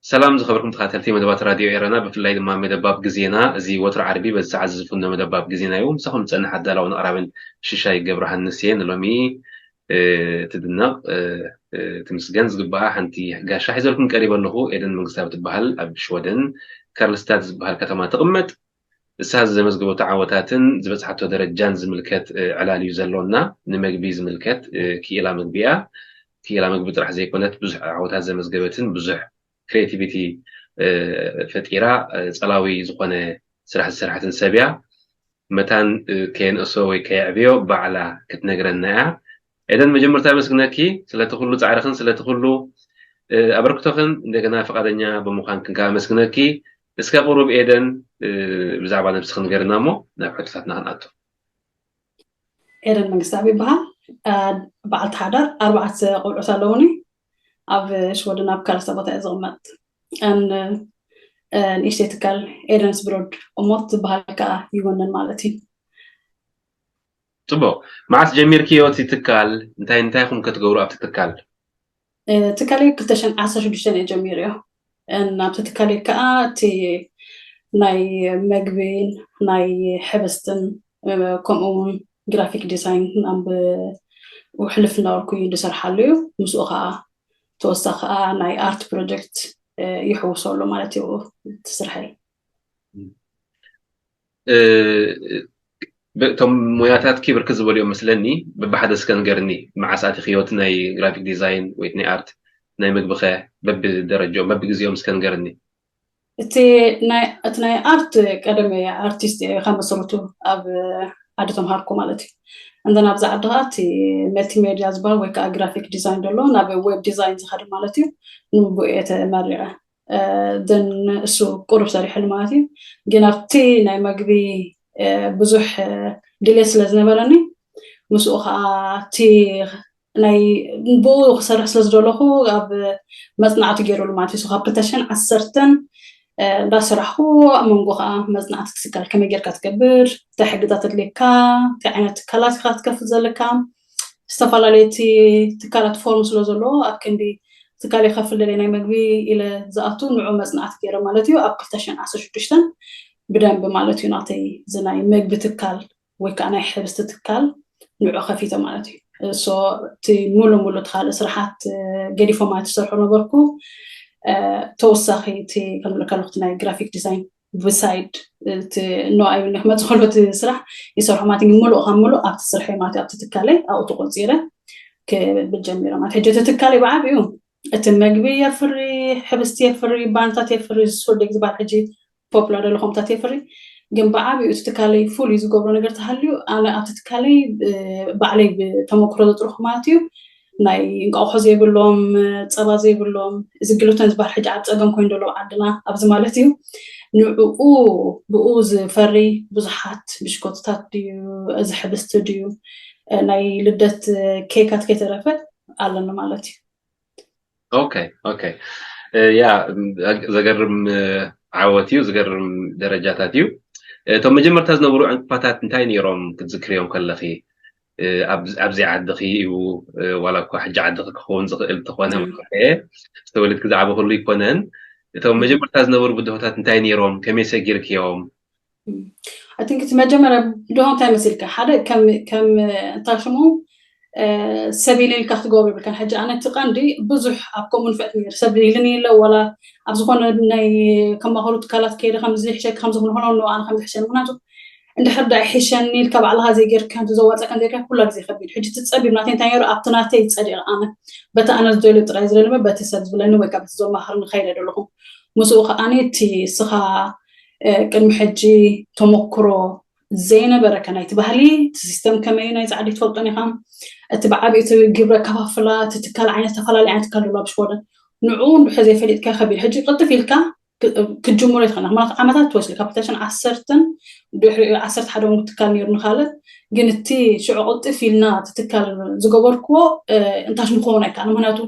ሰላም ዝኸበርኩም ተኸታተልቲ መደባት ራድዮ ኤረና፣ ብፍላይ ድማ መደባብ ግዜና፣ እዚ ወትሮ ዓርቢ በዚ ሰዓት ዝፍኖ መደባብ ግዜና እዩ። ምሳኹም ዝጸንሕ ኣዳላውን ኣቕራብን ሽሻይ ገብረሃንስ እየ። ንሎሚ ትድነቕ ትምስገን ዝግባኣ ሓንቲ ጋሻ ሒዘልኩም ቀሪበ ኣለኹ። ኤደን መንግስታዊ ትበሃል፣ ኣብ ሽወደን ካርልስታድ ዝበሃል ከተማ ትቕመጥ። እሳ ዘመዝገበቶ ዓወታትን ዝበፅሓቶ ደረጃን ዝምልከት ዕላል እዩ ዘሎና። ንመግቢ ዝምልከት ክኢላ መግቢ እያ። ክኢላ መግቢ ጥራሕ ዘይኮነት፣ ብዙሕ ዓወታት ዘመዝገበትን ብዙሕ ክሬቲቪቲ ፈጢራ፣ ፀላዊ ዝኾነ ስራሕ ዝሰርሐትን ሰብ እያ። መታን ከየንእሶ ወይ ከየዕብዮ ባዕላ ክትነግረና እያ። ኤደን፣ መጀመርታ ኣመስግነኪ ስለቲ ኩሉ ፃዕርኽን ስለቲ ኩሉ ኣበርክቶኽን፣ እንደገና ፈቃደኛ ብምዃንክን ከዓ ኣመስግነኪ። እስከ ቁሩብ ኤደን ብዛዕባ ነብስኽን ንገርና እሞ ናብ ሕቶታትና ክንኣቱ። ኤደን መንግስታብ ይበሃል። በዓልቲ ሓዳር፣ ኣርባዕተ ቆልዑት ኣለውኒ። ኣብ ሽወደን ኣብ ካልስታ ቦታ እየ ዝቕመጥ። ንእሽተይ ትካል ኤደንስ ብሮድ እሞት ዝበሃል ከዓ ይወነን ማለት እዩ። ፅቡቅ። መዓስ ጀሚርክዮ እቲ ትካል? እንታይ እንታይ ኢኹም ከትገብሩ ኣብቲ ትካል? ትካለይ ክልተ ሽሕን ዓሰርተ ሽዱሽተን እየ ጀሚርዮ። ናብቲ ትካለይ ከዓ እቲ ናይ መግቢን ናይ ሕብስትን ከምኡ እውን ግራፊክ ዲዛይን ናብ ውሕልፍ እናበልኩ ዝሰርሓሉ እዩ። ምስኡ ከዓ ተወሳኺ ከዓ ናይ ኣርት ፕሮጀክት ይሕውሶ ኣሎ ማለት እዩ እቲ ስርሐይ። እቶም ሞያታትኪ ብርክት ዝበሉ እዮም መስለኒ። በብሓደ እስከ ንገርኒ፣ መዓስ ኣቲኽዮ እቲ ናይ ግራፊክ ዲዛይን ወይ ናይ ኣርት ናይ ምግብኸ? በብደረጃኦም በብግዜኦም እስከ ንገርኒ። እቲ ናይ ኣርት ቀደም ኣርቲስት እየ ካብ መሰረቱ ኣብ ዓዲ ተምሃርኩ ማለት እዩ። እንደን ኣብዚ ዓዲ ከዓ እቲ መልቲሜድያ ዝበሃል ወይ ከዓ ግራፊክ ዲዛይን ዘሎ ናብ ዌብ ዲዛይን ዝኸድ ማለት እዩ። ንብኡ እየ ተመሪዐ። ደን እሱ ቁሩብ ሰሪሐሉ ማለት እዩ። ግን ኣብቲ ናይ መግቢ ብዙሕ ድሌት ስለ ዝነበረኒ ምስኡ ከዓ እቲ ናይ ብኡ ክሰርሕ ስለ ዝደለኹ ኣብ መፅናዕቲ ገይሩሉ ማለት እዩ። ካብ ክልተ ሽሕን ዓሰርተን እንዳሰራሕኩ ኣብ መንጎ ከዓ መፅናዕቲ ክስካል ከመይ ጌርካ ትገብር፣ እንታይ ሕግታት ኣድልየካ፣ እንታይ ዓይነት ትካላት ኢካ ክትከፍት ዘለካ፣ ዝተፈላለዩ እቲ ትካላት ፎርም ስለ ዘለዎ ኣብ ክንዲ ትካል ይኸፍል ደለየ ናይ መግቢ ኢለ ዝኣቱ ንዑ መፅናዕቲ ገይረ ማለት እዩ። ኣብ ክልተ ሽሕን ዓሰርተ ሽዱሽተን ብደንቢ ማለት እዩ ናተይ እዚ ናይ መግቢ ትካል ወይ ከዓ ናይ ሕብስቲ ትካል ንዑ ከፊተ ማለት እዩ። ሶ እቲ ሙሉ ሙሉ እቲ ካልእ ስራሓት ገዲፎ ማለት ዝሰርሖ ነበርኩ። ተወሳኺ እቲ ከምልከለኩ ናይ ግራፊክ ዲዛይን ብሳይድ እቲ ኖ ኣይብልኒ ክመፅእ ከሎ እቲ ስራሕ ይሰርሖ ማለት እዩ። ሙሉእ ካብ ሙሉእ ኣብቲ ስርሐይ ማለት እዩ ኣብቲ ትካለይ ኣብኡ ተቆፂረ ክብል ጀሚረ ማለት ሕጂ እቲ ትካለይ ብዓብዩ እቲ መግቢ የፍሪ፣ ሕብስቲ የፍሪ፣ ባንታት የፍሪ፣ ሱርዴግ ዝበሃል ሕጂ ፖፕላር ዘሎ ከምታት የፍሪ። ግን ብዓብዩ እቲ ትካለይ ፍሉይ ዝገብሮ ነገር ተሃልዩ ኣነ ኣብቲ ትካለይ ባዕለይ ብተመክሮ ዘጥርኹ ማለት እዩ ናይ እንቋቑሖ ዘይብሎም፣ ፀባ ዘይብሎም፣ እዚ ግሉተን ዝበሃል ሕጂ ዓብ ፀገም ኮይኑ ዘሎ ዓድና ኣብዚ ማለት እዩ። ንዕኡ ብኡ ዝፈሪ ብዙሓት ብሽኮትታት ድዩ እዚ ሕብስቲ ድዩ ናይ ልደት ኬካት ከይተረፈ ኣለኒ ማለት እዩ። ኦኬ ኦኬ ያ ዘገርም ዓወት እዩ፣ ዝገርም ደረጃታት እዩ። እቶም መጀመርታ ዝነበሩ ዕንቅፋታት እንታይ ነይሮም ክትዝክርዮም ከለኺ? ኣብዚ ዓድኺ እዩ ዋላ እኳ ሕጂ ዓድኺ ክኸውን ዝኽእል እንተኾነ ዝተወለድኪ ዝዓበኽሉ ይኮነን። እቶም መጀመርታ ዝነበሩ ብድሆታት እንታይ ነይሮም? ከመይ ሰጊርክዮም? I think እቲ መጀመርያ ድሆ እንታይ መሲልካ ሓደ ከም ከም እንታይ ሽሙ ሰብ ኢለ ኢልካ ክትገብሮ ይብልካን። ሕጂ ኣነ እቲ ቀንዲ ብዙሕ ኣብ ከምኡ ንፍዕቲ ነይሩ ሰብ ኢልኒ ኢለ ዋላ ኣብ ዝኾነ ናይ ከማኸሩ ትካላት ከይደ ከምዚ ይሕሸኪ ከምዚ ክንኾኖ ኖ ኣነ ከምዚ ይሕሸኒ ምክንያቱ እንድሕር ዳ ይሕሸኒ ኢልካ ባዕልኻ ዘይጌርካ ከምዚ ዘዋፀካ እንተይልካ ኩላ ግዜ ከቢድ። ሕጂ እቲ ፀቢብ ናተይ እንታይ ነይሩ ኣብቲ ናተይ ፀዲቐ ኣነ በቲ ኣነ ዝደልዮ ጥራይ ዝደለመ በቲ ሰብ ዝብለኒ ወይ ከዓ በቲ ዘማኽርኒ ከይደ ዘለኹ ምስኡ ከዓኒ እቲ እስኻ ቅድሚ ሕጂ ተመክሮ ዘይነበረካ ናይቲ ባህሊ፣ እቲ ሲስተም ከመይ ናይ ጻዕዲ ትፈልጦን ኢኻ። እቲ ብዓቢኡ እቲ ግብረ ከፋፍላ፣ እቲ ትካል ዓይነት፣ ዝተፈላለዩ ዓይነት ትካል ኣሎ ኣብ ሽወደን። ንዕኡ እንድሕር ዘይፈሊጥካ ከቢድ። ሕጂ ቅልጥፍ ኢልካ ክ-፣ ክትጅምሮ ይትኽእል። ምክንያቱ ዓመታት ትወስድ፣ ካብ ፕሮዳክሽን ዓሰርተን ድሕሪ ዓሰርተ ሓደ እውን ትካል ነይሩ ንኻልእ። ግን እቲ ሽዑ ቅልጥፍ ኢልና እቲ ትካል ዝገበርክዎ፣ እ፣ እንታሽ ንክኸውን ኣይከኣልን። ምክንያቱ፣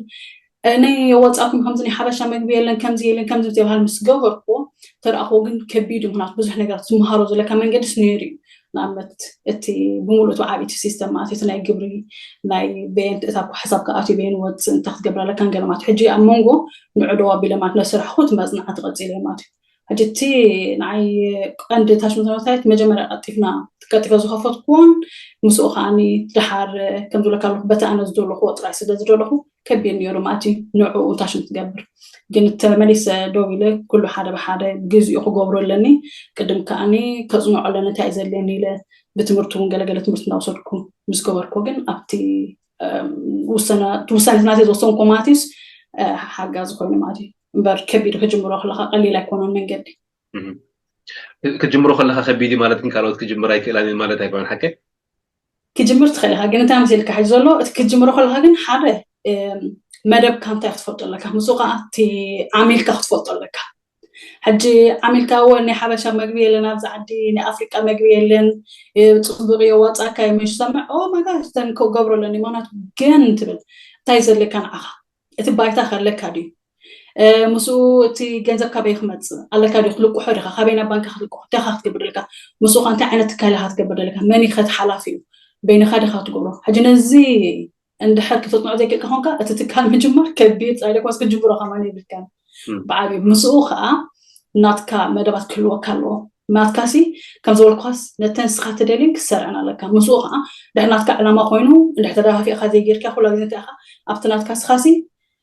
እ፣ ናይ ወፃእኩም ከምዚ ናይ ሓበሻ መግቢ የለን፣ ከምዚ የለን፣ ከምዚ ተባሃል ምስ ገበርክዎ፣ ተረኣኽዎ ግን ከቢድ እዩ። ምክንያቱ ብዙሕ ነገራት ዝመሃሮ ዘለካ መንገድስ ነይሩ እዩ። ንኣብነት እቲ ብምሉእ እቲ ዓብይቲ ሲስተም ማለት እቲ ናይ ግብሪ ናይ በየን እታ ሓሳብ ከኣትዩ በየን ወፅእ እንታይ ክትገብር ኣለካ ገለ ማለት ሕጂ ኣብ መንጎ ንዑ ደው ኣቢለ ማለት ነስራሕ ኩት መፅናዕቲ ቀፂለ ማለት እዩ። ሕጂ እቲ ንዓይ ቀንዲ ታሽ መሰረታዊት መጀመርያ ቀጢፍና ቀጢፈ ዝኸፈትኩዎን ምስኡ ከዓኒ ድሓር ከም ዝብለካ ኣለኩ በቲ ኣነ ዝደለኹዎ ጥራይ ስለ ዝደለኹ ከቢድ ነይሩ ማለት እዩ። ንዕኡ እንታይ ሽም ትገብር ግን ተመሊሰ ደው ኢለ ኩሉ ሓደ ብሓደ ግዜኡ ክገብሮ ኣለኒ። ቅድም ከዓኒ ከፅንዖ ኣለኒ እንታይ እዩ ዘድልየኒ ኢለ ብትምህርቲ እውን ገለገለ ትምህርቲ እናወሰድኩ ምስ ገበርኩ ግን ኣብቲ ውሳኔታት ናተይ ዝወሰንኩ ማለት እዩስ ሓጋዚ ኮይኑ ማለት እዩ። እምበር ከቢድ ክጅምሮ ከለካ ቀሊል ኣይኮነን መንገዲ። ክትጅምሮ ከለካ ከቢድ ማለት ግን ካልኦት ክጅምር ኣይክእላን ማለት ኣይኮነን ሓቀ? ክጅምር ትኽእል ኢካ ግን እንታይ መሲልካ ሕጂ ዘሎ እቲ ክትጅምሮ ከለካ ግን ሓደ መደብካ እንታይ ክትፈልጦ ኣለካ፣ ምስኡ ከዓ እቲ ዓሚልካ ክትፈልጦ ኣለካ። ሕጂ ዓሚልካ እወ ናይ ሓበሻ መግቢ የለን ኣብዚ ዓዲ፣ ናይ ኣፍሪቃ መግቢ የለን፣ ጽቡቅ እዮ ዋጻካ የመሽ ሰምዕ ኦ ማጋ ተን ክገብሮ ኣለኒ ምክንያቱ ግን ትብል እንታይ ዘለካ ንዓኻ እቲ ባይታ ከለካ ድዩ ምስኡ እቲ ገንዘብ ካበይ ክመፅእ ኣለካ ድዩ ክትልቅሖ ዲካ ካበይ ናብ ባንካ ክትልቅሖ እንታይ ካ ክትገብር ደለካ ምስኡ ካ እንታይ ዓይነት ትካል ኢካ ክትገብር ደለካ መን ኢካ እቲ ሓላፊ እዩ በይንካ ዲካ ክትገብሮ ሕጂ ነዚ እንድሕር ክተፅንዖ ዘይክእልካ ኮንካ እቲ ትካል ምጅማር ከቢድ ፃይ ደኳስ ክጅምሮ ከማን የብልካን ብዓብዩ ምስኡ ከዓ ናትካ መደባት ክህልወካ ኣለዎ ናትካ ሲ ከም ዝበልኳስ ነተን ስኻ ትደልየን ክትሰርዐን ኣለካ ምስኡ ከዓ ድሕር ናትካ ዕላማ ኮይኑ እንድሕር ተደፋፊእካ ዘይጌርካ ኩላ ግዜ እንታይ ኢካ ኣብቲ ናትካ ስኻ ሲ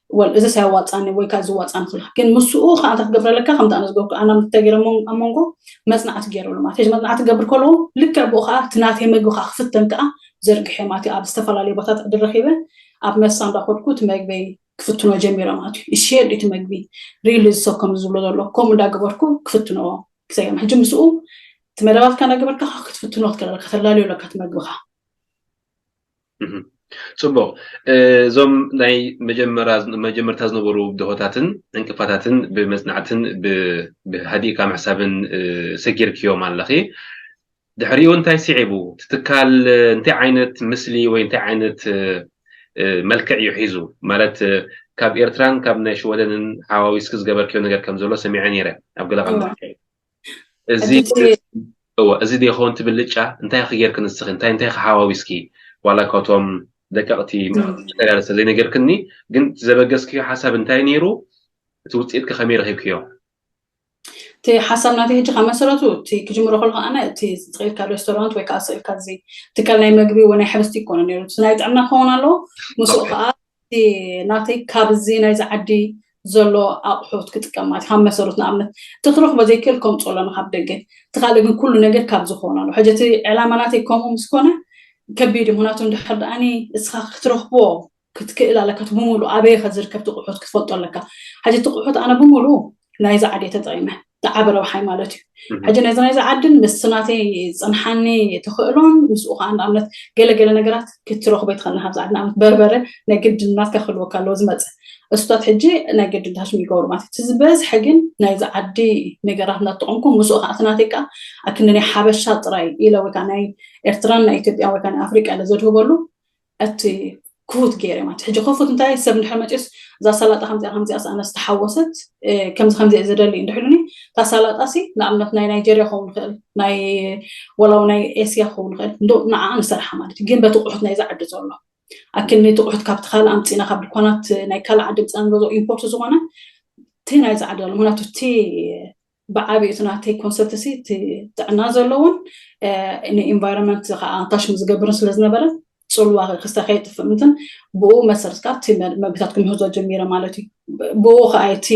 ወል እዚ ሳያዋፃኒ ወይ ከዓ ዝዋፃኒ ክልካ ግን ምስኡ ከዓ እንታይ ክገብር ኣለካ ከምቲ ኣነ ዝገብርኩ ኣና ምተገይረ ኣብ መንጎ መፅናዕቲ ገይረሉ ማለት ሕጂ መፅናዕቲ ገብር ከለዉ ልክዕ ብኡ ከዓ እቲ ናተይ መግቢ ከዓ ክፍተን ከዓ ዘርግሐ ማለት ኣብ ዝተፈላለዩ ቦታት ዕድል ረኪበ ኣብ መሳ እንዳኮድኩ እቲ መግበይ ክፍትኖ ጀሚረ ማለት እዩ ይሸየድ እቲ መግቢ ሪሊ ዝሰብ ከም ዝብሎ ዘሎ ከምኡ እንዳገበርኩ ክፍትኖ ክሰገም ሕጂ ምስኡ እቲ መደባትካ እንዳገበርካ ክትፍትኖ ትክእል ኣለካ ተላለዩ ኣለካ እቲ መግብካ ፅቡቅ እዞም ናይ መጀመርታ ዝነበሩ ብድሆታትን ዕንቅፋታትን ብመፅናዕትን ብሃዲእካ ምሕሳብን ሰጊርክዮም ኣለኺ ድሕሪኡ እንታይ ስዒቡ ትትካል እንታይ ዓይነት ምስሊ ወይ እንታይ ዓይነት መልክዕ እዩ ሒዙ ማለት ካብ ኤርትራን ካብ ናይ ሽወደንን ሓዋዊስኪ ዝገበርክዮ ነገር ከም ዘሎ ሰሚዐ ነይረ ኣብ ገለ ቀንዲ እዚ እዚ ዲኸውን ትብል ልጫ እንታይ ክጌርክ ንስኺ እንታይ እንታይ ክሓዋዊስኪ ዋላ ካቶም ደቀቕቲ ተጋለሰ ዘይነገርክኒ ግን ዘበገስክዮ ሓሳብ እንታይ ነይሩ እቲ ውፅኢት ከመይ ረኺብክዮ እቲ ሓሳብ ናተይ ሕጂ ካብ መሰረቱ እቲ ክጅምሮ ከልኩ ኣነ እቲ ስኢልካ ሬስቶራንት ወይ ከዓ ስኢልካ እዚ ትካል ናይ መግቢ ወይ ናይ ሕብስቲ ይኮነ ነይሩ እቲ ናይ ጥዕና ክኸውን ኣለዎ ምስኡ ከዓ ናተይ ካብዚ ናይዚ ዓዲ ዘሎ ኣቑሑት ክጥቀም ማለት ካብ መሰሩት ንኣብነት እቲ ክረኽቦ ዘይክእል ከምፅኦ ኣለና ካብ ደገ እቲ ካልእ ግን ኩሉ ነገር ካብ ዝኾነ ኣሎ ሕጂ እቲ ዕላማ ናተይ ከምኡ ምስ ኮነ ከቢድ እዩ ምክንያቱ እንድሕር ደኣኒ እስኻ ክትረኽቦ ክትክእል ኣለካ እቲ ብምሉ ኣበይ ከ ዝርከብ ትቑሑት ክትፈልጦ ኣለካ ሕጂ ትቑሑት ኣነ ብምሉ ናይዚ ዓዲ ተጠቂመ ዝዓበ ረብሓይ ማለት እዩ ሕጂ ነዚ ናይዚ ዓድን ምስቲ ናተይ ዝፀንሓኒ ተኽእሎን ምስኡ ከዓ ንኣብነት ገለገለ ነገራት ክትረኽቦ ይትኽእል ንካብዚ ዓዲ ንኣብነት በርበረ ናይ ግድን ናትካ ክህልወካ ኣለዎ ዝመፅእ እሱታት ሕጂ ናይ ግድን ታሽም ይገብሩ ማለት እቲ ዝበዝሐ ግን ናይዚ ዓዲ ነገራት እናተጠቐምኩ ምስኡ ከዓ እቲ ናተይ ከዓ ኣክንዲ ናይ ሓበሻ ጥራይ ኢለ ወይ ከዓ ናይ ኤርትራን ናይ ኢትዮጵያ ወይ ከዓ ናይ ኣፍሪቃ ኢለ ዘድህበሉ እቲ ክፉት ገይረ ማለት ሕጂ ክፉት እንታይ ሰብ እንድሕር መፅኡስ እዛ ሰላጣ ከምዚኣ ከምዚኣ ኣነ ዝተሓወሰት ከምዚ ከምዚ እየ ዝደሊ እንድሕሉኒ እታ ሰላጣ ሲ ንኣብነት ናይ ናይጀርያ ክኸውን ይኽእል ናይ ወላው ናይ ኤስያ ክኸውን ይኽእል እንዶ ንዓ ንሰርሓ ማለት እዩ ግን በቲ ቁሑት ናይ ዝዓዲ ዘሎ ኣክኒ ትቑሑት ካብቲ ካልእ ኣምፂና ካብ ድኳናት ናይ ካልእ ዓዲ ምፅና ንገዝኦ ኢምፖርት ዝኾነ እቲ ናይ ዝዓዲ ዘሎ ምክንያቱ እቲ ብዓብዩ እቲ ናተይ ኮንሰፕት ሲ እቲ ጥዕና ዘለዎን ንኢንቫይሮንመንት ከዓ ታሽም ዝገብርን ስለ ዝነበረ ፅልዋ ክስተ ከየጥፍእ ምንትን ብኡ መሰረት ከዓ እቲ መግብታት ክምህዞ ጀሚረ ማለት እዩ ብኡ ከዓ እቲ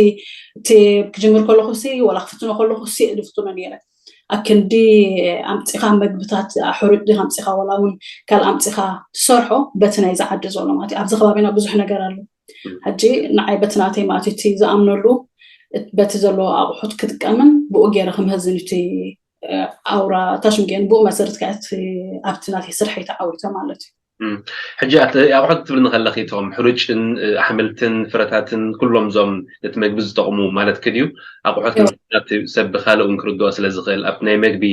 እቲ ክጅምር ከለኩ ሲ ወላ ክፍትኖ ከለኩ ሲ ዝፍትኖ ነይረ ኣክንዲ ኣምፂኻ መግብታት ሕሩጭ ዲካ ኣምፂኻ ወላ እውን ካልእ ኣምፂኻ ትሰርሖ በቲ ናይ ዝዓዲ ዘሎ ማለት እዩ ኣብዚ ከባቢና ብዙሕ ነገር ኣሎ ሕጂ ንዓይ በቲ ናተይ ማለት እቲ ዝኣምነሉ በቲ ዘለዎ ኣቑሑት ክጥቀምን ብኡ ገይረ ክምህዝን እቲ ኣውራ ታሽም ገይረን ብኡ መሰረት ከኣ ኣብቲ ናተይ ስርሐይ ተዓዊተ ማለት እዩ። ሕጂ ኣቑሑት ትብልኒ ከለኺ እቶም ሕሩጭን ኣሕምልትን ፍረታትን ኩሎም እዞም ነቲ መግቢ ዝጠቕሙ ማለት ክድዩ ኣቑሑት ናብቲ ሰብ ብካልእ እውን ክርድኦ ስለ ዝኽእል ኣብቲ ናይ መግቢ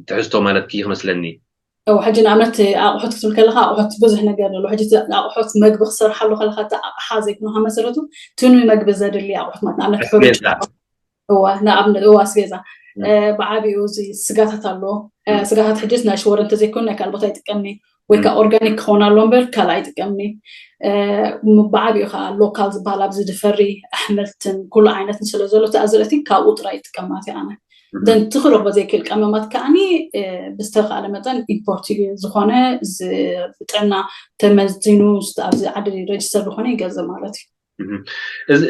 ትሕዝቶ ማለት ክይመስለኒ እው ሕጂ ንኣብነት ኣቑሑት ክትብል ከለካ ኣቑሑት ብዙሕ ነገር ኣሎ ሕጂ ኣቑሑት መግቢ ክሰርሓሉ ከለካ እቲ ኣቕሓ ዘይኮነ መሰረቱ ትኑ መግቢ ዘድሊ ኣቑሑት ማለት ንኣብነት ሕሩጭ እዋ ንኣብነት እዋ ኣስቤዛ ብዓቢኡ እዚ ስጋታት ኣሎ ስጋታት ሕጅስ ናይ ሽወረ እንተዘይኮኑ ናይ ካልእ ቦታ ይጥቀምኒ ወይ ከዓ ኦርጋኒክ ክኸውን ኣሎ እምበር ካልእ ኣይጥቀምኒ ብዓቢኡ ከዓ ሎካል ዝበሃል ኣብዚ ዝፈሪ ኣሕምልትን ኩሉ ዓይነትን ስለ ዘሎ እቲ ኣዝርእቲ ካብኡ ጥራይ ይጥቀማት ኣነ ዘን ትኽረኽቦ ዘይክእል ቀመማት ከዓኒ ብዝተኻለ መጠን ኢምፖርት ዝኾነ ብጥዕና ተመዚኑ ኣብዚ ዓዲ ረጅስተር ዝኾነ ይገዝእ ማለት እዩ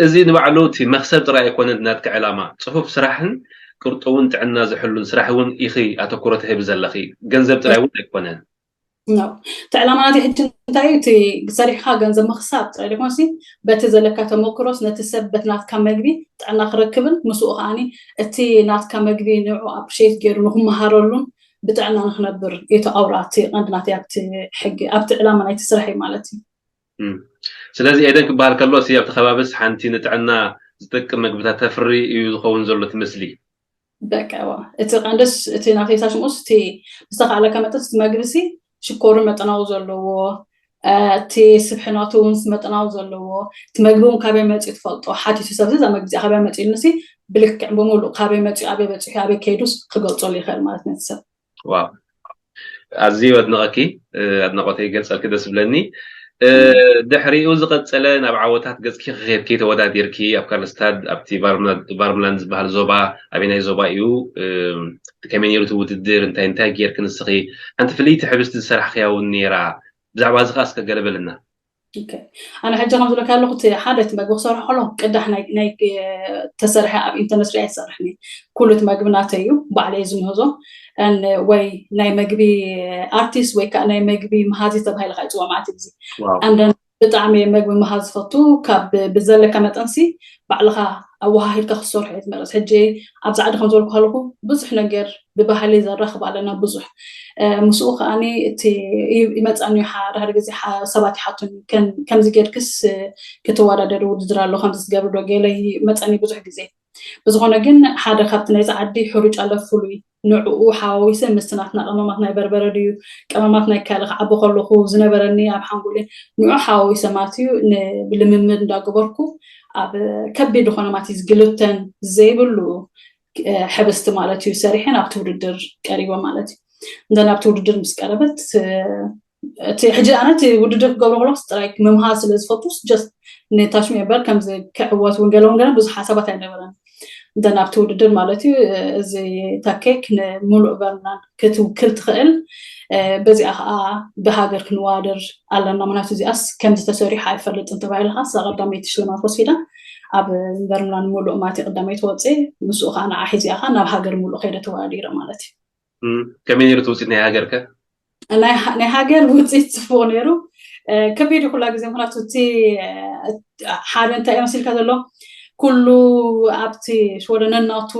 እዚ ንባዕሉ እቲ መክሰብ ጥራይ ኣይኮነን ናትካ ዕላማ፣ ጽፉፍ ስራሕን ቅርጡውን ጥዕና ዝሕሉን ስራሕ እውን ኢኺ ኣተኩሮ ትህቢ ዘለኺ፣ ገንዘብ ጥራይ እውን ኣይኮነን። እቲ ዕላማ ናተይ ሕጂ እንታይ እዩ? እቲ ሰሪሕካ ገንዘብ ምኽሳብ ጥራይ ዘይኮነሲ በቲ ዘለካ ተመክሮስ ነቲ ሰብ በቲ ናትካ መግቢ ጥዕና ክረክብን ምስኡ ከዓኒ እቲ ናትካ መግቢ ንዑ ኣፕሪሼት ገይሩ ንክመሃረሉን ብጥዕና ንክነብር እዩ እቲ ኣውራ እቲ ቀንዲ ናተይ ኣብቲ ሕጊ ኣብቲ ዕላማ ናይቲ ስራሕ እዩ ማለት እዩ። ስለዚ ኤደን ክበሃል ከሎ ሲ ኣብቲ ከባብስ ሓንቲ ንጥዕና ዝጠቅም መግብታት ተፍሪ እዩ ዝኸውን ዘሎ ትመስሊ። በቃ እዋ እቲ ቀንድስ እቲ ናተይ ሳሽምኡስ እቲ ብዝተኻእለካ መጠን እቲ መግቢ ሲ ሽኮሩ መጠናዊ ዘለዎ እቲ ስብሕናቱ እውን መጠናዊ ዘለዎ እቲ መግቢ እውን ካበይ መፅኡ ትፈልጦ ሓቲቱ ሰብ እዛ መግቢ እዚኣ ካበይ መፅኡ ኢልንሲ ብልክዕ ብምሉእ ካበይ መፅኡ ኣበይ በፂሑ ኣበይ ከይዱስ ክገልፀሉ ይኽእል ማለት ነቲ ሰብ። ዋው ኣዝዩ ኣድንቐኪ ኣድናቖተይ ይገልጸልኪ ደስ ብለኒ ድሕሪኡ ዝቐጸለ ናብ ዓወታት ገጽኪ ክኸድኪ ተወዳዲርኪ ኣብ ካርልስታድ ኣብቲ ቫርምላንድ ዝበሃል ዞባ ኣበናይ ዞባ እዩ ከመይ ነይሩ እቲ ውድድር እንታይ እንታይ ጌርኪ ንስኺ ሓንቲ ፍልይቲ ሕብስቲ ዝሰራሕክያ እውን ነይራ ብዛዕባ እዚ ከዓ እስከ ገለ በልና ኣነ ሕጂ ከም ዝብለካ ኣለኩ እቲ ሓደ እቲ መግቢ ክሰርሖ ከሎ ቅዳሕ ናይ ተሰርሐ ኣብ ኢንተርነት ሪኣ ይሰርሕኒ ኩሉ እቲ መግቢ ናተይ እዩ ባዕለይ ዝምህዞ ወይ ናይ መግቢ ኣርቲስት ወይ ከዓ ናይ መግቢ መሃዚ ተባሂለ ከዓ ይፅዋ ማለት እዩ ኣንደን ብጣዕሚ መግቢ መሃዚ ዝፈቱ ካብ ብዘለካ መጠንሲ ባዕልካ ኣወሃሂድካ ክሰርሖ እየ ዝመረፅ ሕጂ ኣብዚ ዓዲ ከም ዝበልኩ ከለኩ ብዙሕ ነገር ብባህሊ ዘራኽብ ኣለና ብዙሕ ምስኡ ከዓኒ እቲ ይመፅኣኒ ሓደ ሓደ ግዜ ሰባት ይሓቱኒ ከምዚ ጌርክስ ክትወዳደሪ ውድድር ኣሎ ከምዚ ትገብሪ ዶ ገለ ይመፀኒ ብዙሕ ግዜ ብዝኾነ ግን ሓደ ካብቲ ናይዚ ዓዲ ሕሩጭ ኣለ ፍሉይ ንዕኡ ሓዋዊሰ ምስቲ ናትና ቀመማት ናይ በርበረ ድዩ ቀመማት ናይ ካልእ ክዓቢ ከለኹ ዝነበረኒ ኣብ ሓንጎሌ ንዑ ሓዋዊሰ ማለት እዩ ልምምድ እንዳገበርኩ ኣብ ከቢድ ዝኾነ ማለት እዩ ግልተን ዘይብሉ ሕብስቲ ማለት እዩ ሰሪሐ ናብቲ ውድድር ቀሪበ ማለት እዩ እንተ ናብቲ ውድድር ምስ ቀረበት እቲ ሕጂ ኣነ እቲ ውድድር ክገብሮ ከለኩስ ጥራይ ምምሃር ስለ ዝፈቱስ ጀስት ንታሽሚ እበር ከምዚ ክዕወት እውን ገለ እውን ገለ ብዙሕ ሓሳባት ኣይነበረን እንተ ናብቲ ውድድር ማለት እዩ እዚ ታኬክ ንምሉእ በርናን ክትውክል ትኽእል በዚኣ ከዓ ብሃገር ክንዋደር ኣለና ምክንያቱ እዚኣስ ከምዚ ተሰሪሑ ኣይፈልጥን ተባሂሉ ከዓ እሳ ቀዳመይቲ ሽልማት ወሲዳ ኣብ በርምላን ሙሉእ ማቲ ቀዳመይቲ ወፅእ ምስኡ ከዓ ንዓ ሒዚኣ ከዓ ናብ ሃገር ሙሉእ ከይደ ተወዳዲረ ማለት እዩ ከመይ ነይሩ እቲ ውፅኢት ናይ ሃገር ከ ናይ ሃገር ውፅኢት ፅቡቅ ነይሩ ከቢድ ኩላ ግዜ ምክንያቱ እቲ ሓደ እንታይ መሲልካ ዘሎ ኩሉ ኣብቲ ሽወደ ነናቱ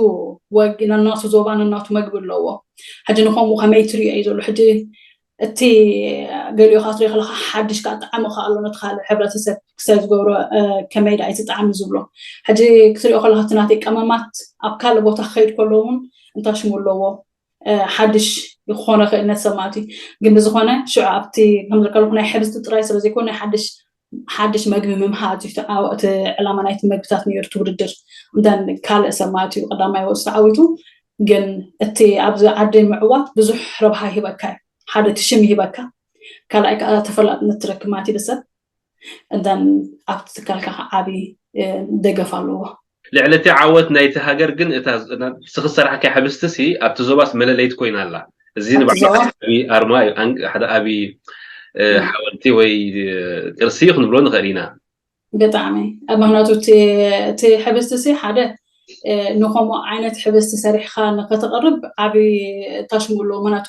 ወጊ ነናቱ ዞባ ነናቱ መግቢ ኣለዎ ሕጂ ንከምኡ ከመይ ትሪኦ እዩ ዘሎ ሕጂ እቲ ገሊኡ ከዓ ትሪኦ ከለካ ሓድሽ ከዓ ጣዕሚ ከዓ ኣሎ ነቲ ካልእ ሕብረተሰብ ክሳይ ዝገብሮ ከመይ ደኣ እቲ ጣዕሚ ዝብሎ ሕጂ ክትሪኦ ከለካ እቲ ናተይ ቀመማት ኣብ ካልእ ቦታ ክኸይድ ከሎ እውን እንታይ ሽሙ ኣለዎ ሓድሽ ክኾነ ክእል ነቲ ሰብ ማለት እዩ ግን ብዝኾነ ሽዑ ኣብቲ ከምዝከለኩ ናይ ሕብስቲ ጥራይ ስለ ዘይኮነ ናይ ሓድሽ ሓድሽ መግቢ ምምሃዝ እዩ እቲ ዕላማ ናይቲ መግብታት ነይሩ እቲ ውድድር እንተን ካልእ ሰብ ማለት እዩ ቀዳማይ ወፂኡ ተዓዊቱ ግን እቲ ኣብዚ ዓዲ ምዕዋት ብዙሕ ረብሃ ይህበካ እዩ ሓደ እቲ ሽም ይህበካ ካልኣይ ከዓ ተፈላጥነት ትረክብ ማለት እዩ ሰብ እንተን ኣብቲ ትካልካ ከዓ ዓብዪ ደገፍ ኣለዎ ልዕሊ እቲ ዓወት ናይቲ ሃገር ግን እታ ስኺ ዝሰራሕካያ ሕብስቲ ሲ ኣብቲ ዞባስ መለለይት ኮይና ኣላ። እዚ ንባዕሉ ዓቢ ኣርማ እዩ፣ ኣን- ሓደ ዓቢ እ፣ ሓወልቲ ወይ እ፣ ቅርሲ እዩ ክንብሎ ንኽእል ኢና። ብጣዕሚ ኣብ ምክንያቱ እቲ እቲ ሕብስቲ ሲ ሓደ እ፣ ንከምኡ ዓይነት ሕብስቲ ሰሪሕካ ንከተቕርብ ዓቢ ታሽሙ ኣለዎ። ምክንያቱ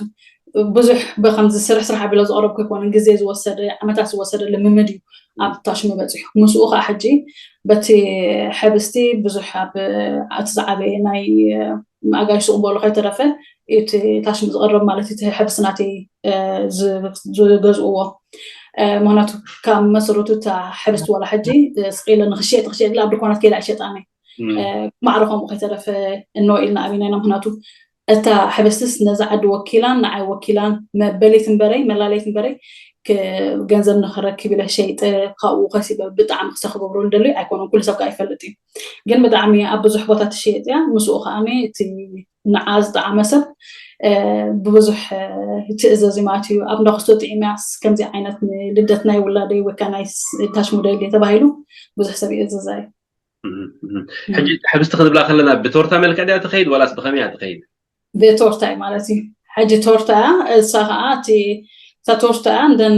ብዙሕ ብከምዚ ስርሕ ስራሕ ኣቢለ ዘቕረብኩ ኣይኮነን፣ ግዜ ዝወሰደ ዓመታት ዝወሰደ ልምምድ እዩ ኣብ ታሽሙ በፂሑ። ምስኡ ከዓ ሕጂ በቲ ሕብስቲ ብዙሕ ኣብ እቲ ዝዓበየ ናይ ኣጋይሽ ዝቕበሉ ከይተረፈ እቲ ታሽሙ ዝቐርብ ማለት እቲ ሕብስቲ ናተይ ዝገዝእዎ። ምክንያቱ ካብ መሰረቱ እታ ሕብስቲ ዋላ ሕጂ ስቕ ኢለ ንክሸጥ ክሸጥ ኢለ ኣብ ድኳናት ከይዳ ኣይሸጣን። ማዕረ ከምኡ ከይተረፈ እኖ ኢልና ኣቢና ኢና። ምክንያቱ እታ ሕብስትስ ነዛ ዓዲ ወኪላን ንዓይ ወኪላን መበሊት እምበረይ መላለይት እምበረይ ገንዘብ ንክረክብ ኢለ ሸይጠ ካብኡ ከሲበ ብጣዕሚ ክሰ ክገብሮ ደልዩ ኣይኮነን። ኩሉ ሰብ ከዓ ይፈልጥ እዩ። ግን ብጣዕሚ ኣብ ብዙሕ ቦታ ትሸየጥ እያ። ምስኡ ከዓ እቲ ንዓ ዝጠዓመ ሰብ ብብዙሕ ትእዘዝ ማለት እዩ። ኣብ እንዳክስቶ ጥዒምያስ ከምዚ ዓይነት ልደት ናይ ውላደይ ወይ ከዓ ናይ ታሽሙ ደልየ ተባሂሉ ብዙሕ ሰብ ይእዘዛ እዩ። ሕጂ ሕብስቲ ክንብላ ከለና ብቶርታ መልክዕ ድያ ትኸይድ ዋላስ ብኸመይ እያ ትኸይድ? ብቶርታ እዩ ማለት እዩ። ሕጂ ቶርታ እያ። እሳ ከዓ እቲ እታ ቶርታ እያ እንደን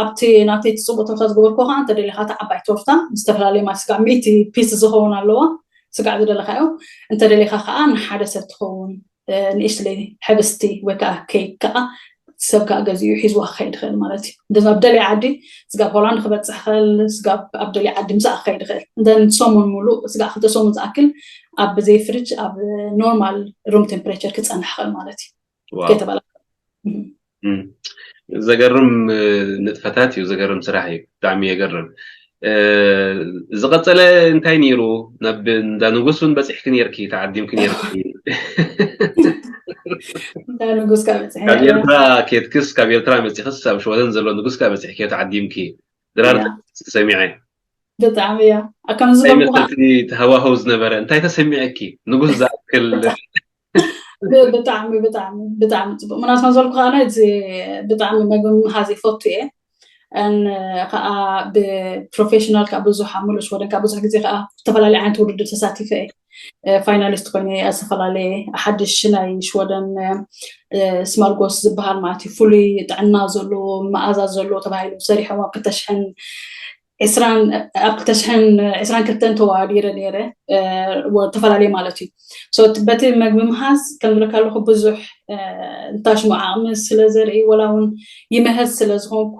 ኣብቲ ናተይ እቲ ፅቡቅ ቶርታ ዝገበርኩ ከዓ እንተደሊካ እቲ ዓባይ ቶርታ ዝተፈላለየ ማለት ስጋዕ ሚእቲ ፒስ ዝኸውን ኣለዋ። ስጋዕ ዝደለካዮ እንተደሊካ ከዓ ንሓደ ሰብ ትኸውን ንእሽትለይ ሕብስቲ ወይ ከዓ ኬክ ከዓ ሰብ ከዓ ገዚኡ ሒዝዋ ክኸይድ ይኽእል ማለት እዩ። እንደዚ ኣብ ደለየ ዓዲ ስጋብ ሆላንድ ክበፅሕ ይኽእል፣ ስጋብ ኣብ ደለየ ዓዲ ምሳእ ክኸይድ ይኽእል። እንደን ሰሙን ሙሉእ ስጋዕ ክልተ ሰሙን ዝኣክል ኣብ ብዘይ ፍሪጅ ኣብ ኖርማል ሩም ቴምፕሬቸር ክፀንሕ ይኽእል ማለት እዩ። ከይተበላ ዘገርም ንጥፈታት እዩ። ዘገርም ስራሕ እዩ። ብጣዕሚ የገርም። ዝቐፀለ እንታይ ነይሩ? ናብ እንዳ ንጉስ እውን በፂሕኪ ነርኪ፣ ተዓዲምኪ ነርኪ። እንዳ ንጉስ ካብ በፅሐ ካብ ኤርትራ ኬድክስ፣ ካብ ኤርትራ መፂኽስ ኣብ ሽወደን ዘሎ ንጉስ ካብ በፂሕኪ ተዓዲምኪ። ድራር ሰሚዐ ብጣዕሚ እያ ከምዚ መሰልቲ ተሃዋህው ዝነበረ እንታይ ተሰሚዐኪ? ንጉስ ዝኣክል ብጣዕሚ ብጣዕሚ ብጣዕሚ ፅቡቅ ምናስና ዘልኩ ከዓነ እዚ ብጣዕሚ መግቢ ምሃዝ ይፈቱ እየ። ን ከዓ ብፕሮፌሽናል ከዓ ብዙሕ ኣብ ሙሉእ ሽወደን ከዓ ብዙሕ ግዜ ከዓ ዝተፈላለዩ ዓይነት ውድድር ተሳቲፈ እየ። ፋይናሊስት ኮይነ ዝተፈላለየ ሓድሽ ናይ ሽወደን ስማርጎስ ዝበሃል ማለት እዩ ፍሉይ ጥዕና ዘለዎ መኣዛ ዘለዎ ተባሂሉ ሰሪሖም ኣብ ክልተ ሽሕን ዕስራን ኣብ ክልተ ሽሕን ዕስራን ክልተን ተዋዲረ ነይረ። ተፈላለየ ማለት እዩ። በቲ መግቢ ምሃዝ ከም ዝብለካ ኣለኩ ብዙሕ እንታሽሙ ዓቕሚ ስለ ዘርኢ ወላ እውን ይመህዝ ስለ ዝኾንኩ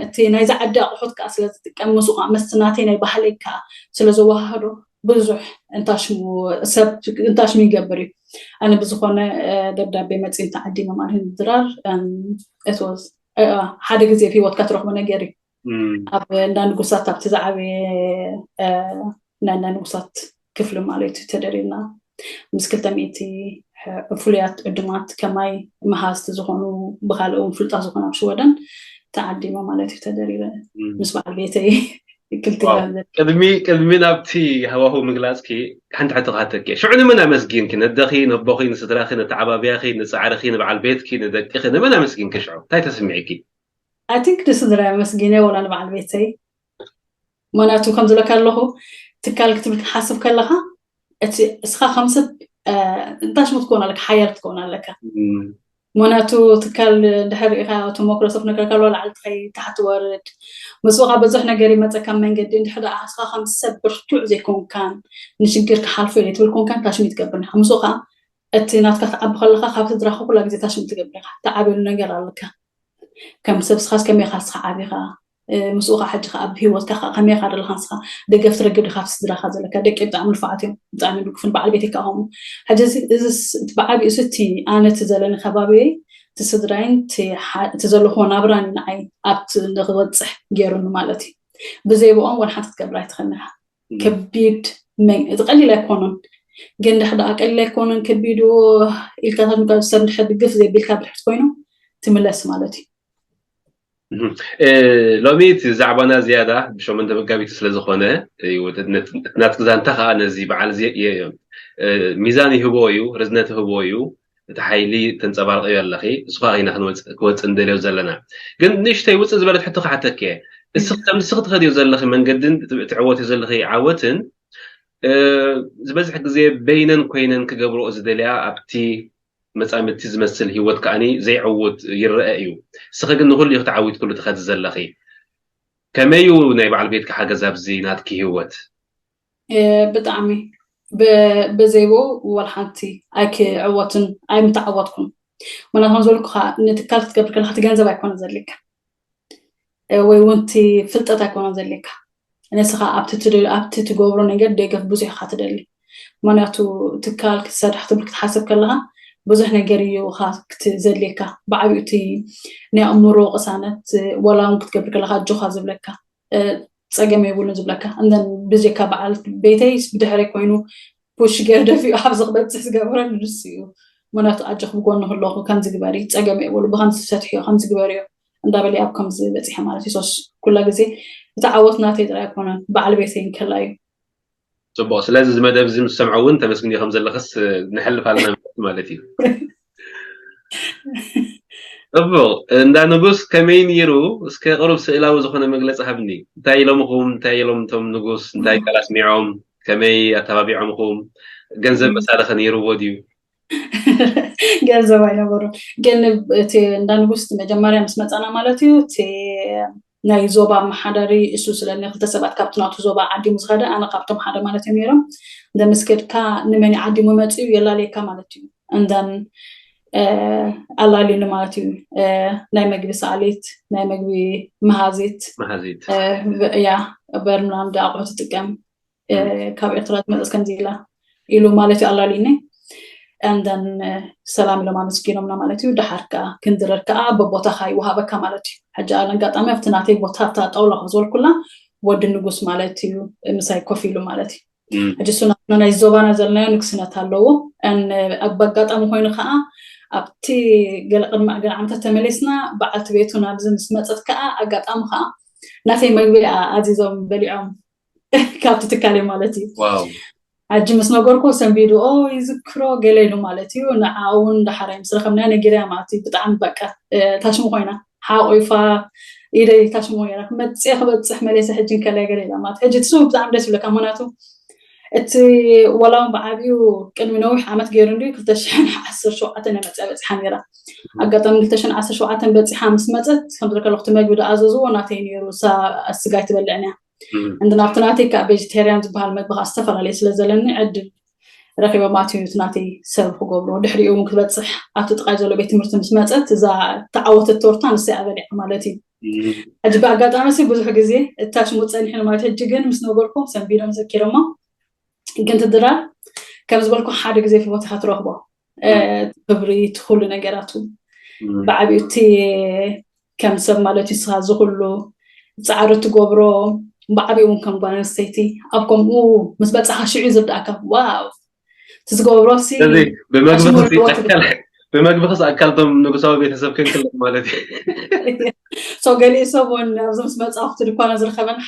እቲ ናይዚ ዓዲ ኣቑሑት ከዓ ስለ ዝጥቀም ምስኡ ከዓ መስቲ ናተይ ናይ ባህለይ ከዓ ስለ ዘወሃህዶ ብዙሕ እንታሽሙ ሰብ እንታሽሙ ይገብር እዩ። ኣነ ብዝኾነ ደብዳቤ መፂ እንተዓዲመ ማለት ድራር ሓደ ግዜ ኣብ ሂወትካ ትረኽቦ ነገር እዩ። ኣብ እንዳ ንጉሳት ኣብቲ ዝዓበየ ናይ እንዳ ንጉሳት ክፍሊ ማለት እዩ ተደሪና ምስ ክልተ ሚእቲ ፍሉያት ዕዱማት ከማይ መሃዝቲ ዝኾኑ ብካልእ እውን ፍሉጣት ዝኾኑ ኣብ ሽወደን ተዓዲመ ማለት እዩ ተደሪበ ምስ በዓል ቤተይ ክልተ ቅድሚ ቅድሚ ናብቲ ሃዋሁ ምግላፅኪ ሓንቲ ሕቶ ክሓተኪ ሽዑ ንመን ኣመስጊንኪ ነደኺ ነቦኺ ንስድራኺ ነተዓባብያኺ ንፃዕርኺ ንበዓል ቤትኪ ንደቅኺ ንመን ኣመስጊንኪ ሽዑ እንታይ ተስሚዕኪ I think ንስድራ ኣመስጊነ ወላ ንበዓል ቤተይ ምክንያቱ ከም ዝለካ ኣለኹ ትካል ክትብል ክትሓስብ ከለካ እቲ እስኻ ከም ሰብ እንታሽሙ ክትከውን ኣለካ ሓያል ክትከውን ኣለካ ምክንያቱ ትካል ድሕር ሪኢካ ተመክሮ ሰብ ነገር ካሎ ላዕሊ ትኸይ ታሕቲ ወርድ ምስኡ ካብ ብዙሕ ነገር ይመፀካ መንገዲ እንድሕር ደኣ እስኻ ከም ሰብ ብርቱዕ ዘይኮንካን ንሽግር ክሓልፎ ኢለ ትብል ኮንካን ታሽሙ ትገብር ምስኡ ከዓ እቲ ናትካ ክትዓቢ ከለካ ካብ ስድራካ ኩላ ግዜ ታሽሙ ትገብር ኢካ ተዓብየሉ ነገር ኣለካ ከም ሰብ ስኻስ ከመይ ኢኻ ስኻ ዓቢኻ ምስኡ ከዓ ሕጂ ከዓ ኣብ ሂወትካ ከዓ ከመይ ኢኻ ዘለካ ንስኻ ደገፍ ትረክብ ዲኻ ኣብቲ ስድራካ ዘለካ ደቂ ብጣዕሚ ንፉዓት እዮም ብጣዕሚ ድጉፍን በዓል ቤተይ ከዓ ከምኡ ሕጂ እዚ ብዓብኡ እቲ ኣነ እቲ ዘለኒ ከባቢየይ እቲ ስድራይን እቲ ዘለክዎ ናብራን እዩ ንዓይ ኣብቲ ንክበፅሕ ገይሩኒ ማለት እዩ ብዘይ ብኦም ወላ ሓንቲ ክትገብር ኣይትኽእልን ኢኻ ከቢድ እቲ ቀሊል ኣይኮኑን ግን ድሕር ደኣ ቀሊል ኣይኮኑን ከቢዱ ኢልካታት ምቃብ ሰብ ድሕር ድግፍ ዘይቢልካ ብድሕርት ኮይኑ ትምለስ ማለት እዩ ሎሚ እቲ ዛዕባና ዝያዳ ብሸሞንተ መጋቢት ስለዝኾነ ናትክ ዛንታ ከዓ ነዚ በዓል ሚዛን ይህቦ እዩ ርዝነት ይህቦ እዩ እቲ ሓይሊ ተንፀባርቀዮ ኣለኺ እሱ ከዓ ኢና ክወፅእ ንደልዮ ዘለና ግን ንእሽተይ ውፅእ ዝበለት ሕቶ ክሓተክ እየ እስኽ ከም ንስኽ ትኸድዮ ዘለኺ መንገድን ትዕወትዮ ዘለኺ ዓወትን ዝበዝሕ ግዜ በይነን ኮይነን ክገብርኦ ዝደልያ ኣብቲ መጻምድቲ ዝመስል ህይወት ከኣኒ ዘይዕውት ይረአ እዩ። እስኺ ግን ንኹሉ ኢኺ ተዓዊትክሉ ትኸዲ ዘለኺ። ከመይ እዩ ናይ በዓል ቤትኪ ሓገዝ ኣብዚ ናትኪ ህይወት? ብጣዕሚ ብዘይብኡ ዋላ ሓንቲ ኣይክዕወትን ኣይምተዓወትኩን። ምክንያቱ ከም ዝበልኩኻ ንትካል ክትገብር ከለኻ እቲ ገንዘብ ኣይኮነን ዘድልየካ ወይ እውን እቲ ፍልጠት ኣይኮነን ዘድልየካ። ንስኻ ኣብቲ ትገብሮ ነገር ደገፍ ብዙሕ ኢኻ ትደሊ። ምክንያቱ ትካል ክትሰርሕ ክትብል ክትሓስብ ከለካ ብዙሕ ነገር እዩ ካ ክትዘድልየካ። ብዓብዩ እቲ ናይ ኣእምሮ ቅሳነት፣ ዋላ እውን ክትገብር ከለካ ኣጆካ ዝብለካ፣ እ፣ ጸገም የብሉን ዝብለካ። እንደን ብጀካ በዓል ቤተይ ብድሕረይ ኮይኑ ፑሽ ገይሩ ደፊኡ ኣብዚ ክበጽሕ ዝገብረኒ ንሱ እዩ። ምክንያቱ ኣጆክ ብጎንክ ኣለኩ፣ ከምዚ ግበሪ፣ ጸገም የብሉ፣ ብከምዚ ሰትሕዮ፣ ከምዚ ግበርዮ እንዳበለ ኣብ ከምዚ በጺሐ ማለት እዩ። ሶስ ኩላ ግዜ እቲ ዓወት ናተይ ጥራይ ኣይኮነን፣ በዓል ቤተይ እንከላ እዩ። ጽቡቅ። ስለዚ እዚ መደብ እዚ ምስ ሰምዖ እውን ተመስግንዮ ከም ዘለኽስ ነሕልፍ ኣለና ማለት እዩ። ጽቡቅ። እንዳ ንጉስ ከመይ ነይሩ? እስከ ቅሩብ ስእላዊ ዝኾነ መግለጺ ሃብኒ። እንታይ ኢሎምኹም? እንታይ ኢሎም እቶም ንጉስ? እንታይ ቃል ኣስሚዖም? ከመይ ኣተባቢዖምኹም? ገንዘብ መሳለኸ ነይርዎ ድዩ? ገንዘብ ኣይነበሩ። ግን እቲ እንዳ ንጉስ እቲ መጀመርያ ምስ መጻና ማለት እዩ፣ እቲ ናይ ዞባ ኣመሓዳሪ እሱ ስለኒ ክልተ ሰባት ካብቲ ናቱ ዞባ ዓዲሙ ዝኸደ ኣነ ካብቶም ሓደ ማለት እዮም ነይሮም። እንደምስከድካ ንመን ዓዲሙ መጽኡ የላለየካ ማለት እዩ። እንደን ኣላልዩኒ ማለት እዩ። ናይ መግቢ ሰኣሊት፣ ናይ መግቢ መሃዚት፣ መሃዚት። ያ በርምላንድ ኣቑሑ ትጥቀም፣ ካብ ኤርትራ ዝመፀስ ከምዚ ኢላ ኢሉ ማለት እዩ ኣላልዩኒ። እንደን ሰላም ኢሎም ኣመስጊኖምና ማለት እዩ። ደሓር ከዓ ክንድረር ከዓ በቦታኻ ይወሃበካ ማለት እዩ። ሕጂ ኣነ ኣጋጣሚ ኣብቲ ናተይ ቦታ ኣብታ ጣውላ ዝበልኩላ ወዲ ንጉስ ማለት እዩ ምሳይ ኮፍ ኢሉ ማለት እዩ። ሕጂ እሱ ናትና ናይ ዞባና ዘለናዮ ንግስነት ኣለዎ። ኣብ ኣጋጣሚ ኮይኑ ከዓ ኣብቲ ገለ ቅድሚ ገለ ዓመታት ተመሊስና በዓልቲ ቤቱ ናብዚ ምስ መፀት ከዓ ኣጋጣሚ ከዓ ናተይ መግቢ ኣዚዞም በሊዖም ካብቲ ትካል እዮም ማለት እዩ። ሕጂ ምስ ነገርኩ ሰንቢዱ ኦ ይዝክሮ ገለ ኢሉ ማለት እዩ። ንዓ እውን ዳሓራይ ምስ ረኸብና ነጊርያ ማለት እዩ። ብጣዕሚ በቃ ታሽሙ ኮይና ሓቑፋ ኢደይ ታሽሙ ኮይና ክመፅእ ክበፅሕ መለሰ ሕጂ እንከላይ ገለ ኢላ ማለት ሕጂ ትስሙ ብጣዕሚ ደስ ይብለካ። ምክንያቱ እቲ ወላ እውን ብዓብዩ ቅድሚ ነዊሕ ዓመት ገይሩ እንዲ ክልተ ሽሕን ዓሰርተ ሸውዓተን መፅያ በፂሓ ነይራ። ኣጋጣሚ ክልተ ሽሕን ዓሰርተ ሸውዓተን በፂሓ ምስ መፀት ከምዚ ከለኩ እቲ መግቢ ዝኣዘዝዎ ናተይ ነይሩ። እሳ ስጋ ኣይትበልዕን እያ። እንዲ ናብቲ ናተይ ከዓ ቬጀቴርያን ዝበሃል መግቢ ከዓ ዝተፈላለየ ስለ ዘለኒ ዕድል ረኪበ ማለት እዩ። እቲ ናተይ ሰብ ክገብሮ ድሕሪኡ እውን ክትበፅሕ ኣብቲ ጥቃይ ዘሎ ቤት ትምህርቲ ምስ መፀት እዛ ተዓወተት ቶርታ ንሳ እያ በሊዓ ማለት እዩ። ሕጂ ብኣጋጣሚ ሲ ብዙሕ ግዜ እታሽሙ ፀኒሕኒ ማለት ሕጂ ግን ምስ ነገርኩም ሰንቢዶም ዘኪሮሞ ግን ትድራር ከም ዝበልኩ ሓደ ግዜ ፊቦት ኢካ ትረክቦ። ክብሪ እቲ ኩሉ ነገራቱ ብዓብዩ እቲ ከም ሰብ ማለት እዩ። ስኻ እዚ ኩሉ ፃዕሪ ትገብሮ ብዓብዩ እውን ከም ጓል ኣንስተይቲ ኣብ ከምኡ ምስ በፃኻ ሽዑ ዝርዳእካ ዋው እቲ ዝገብሮ ሲ ስለዚ ብመግቢ ክስ ኣካል ብመግቢ ክስ ኣካል እቶም ንጉሳዊ ቤተሰብ ክንክልእ ማለት እዩ። ሰው ገሊኡ ሰብ እውን ኣብዚ ምስ መፃ ኣብቲ ድኳና ዝረከበን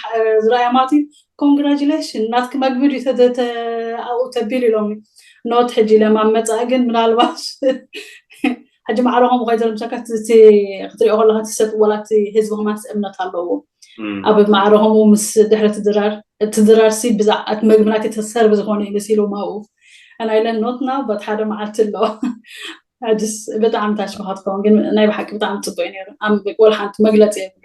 ዝረኣያ ማለት እዩ። ኮንግራጁሌሽን ናትክ መግቢ ድዩ ተደ- ተ- ኣብኡ ተቢሉ ኢሎም ኖት ሕጂ ኢሎም ኣብ መፃኢ ግን ምናልባት ሕጂ ማዕረኹም ከይዘለምሰካ እቲ ክትሪኦ ከለካ እቲ ሰብ ወላ እቲ ህዝቢ ከማን እምነት ኣለዎ። ኣብ ማዕረኹም ምስ ድሕሪ እቲ ድራር እቲ ድራር ሲ ብዛዕባ እቲ መግቢ ናተይ ተሰርቭ ዝኾነ እዩ መሲሎም ኣብኡ ኣና ኢለን ኖት ናው በት ሓደ መዓልቲ ኣሎ። ሕጅስ ብጣዕሚ ታሽሙካ ትኸውን ግን ናይ ብሓቂ ብጣዕሚ ፅቡቅ እዩ ነይሩ። ኣም- ወላ ሓንቲ መግለፂ የብሉ።